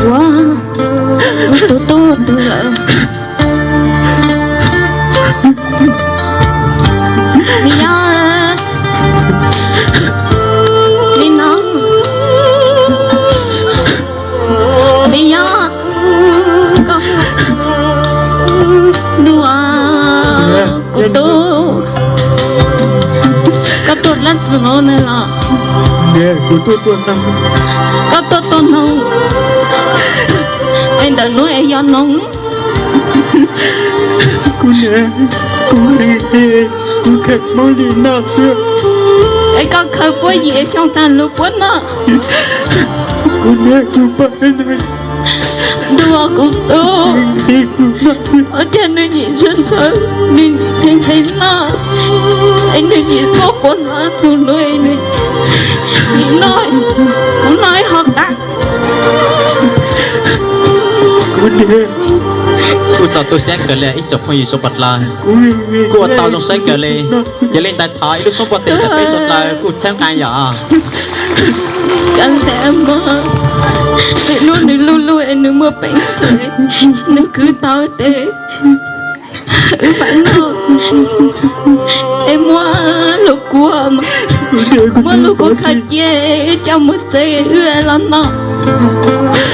Ua, tus tub twg lawm? Me yog, me no, me yog, koj, dua, kuv tub, koj tuaj dab tsi no ne los? Kuv tuaj tuaj noog. Koj tuaj tuaj noog, es ntawm nuav es yog noog? Kuv niam, kuv, kuv khaws Hmoob li noj xwb. Es koj khaws puab yim xyoo tag lug puab noj. Kuv niam, kuv poj niam, ntuj kuv tub, ua cas nws nyim ntshaw ntshaw, nws nthe nthe noj, es nws nyim tuaj puab noj tug nuav, nws nyim noj, kuv noj ib hov qab. Kuv txaus tu siab kawg li ib tsoom phooj ywg suav pos dlawg, kuj ua tau zoo siab kawg li. Yog li ntawd thov ib lub suab npuaj tes ntawm peb suav dlawg kuj txhawb nqaa yom. Kav liam mog, hnub nws lug lug es nws muaj peev xwm, nws khwv tau tes, wb paab noj, es muab lug kuav, muab lug kuav khaws cia, coj mus txev wb los noj.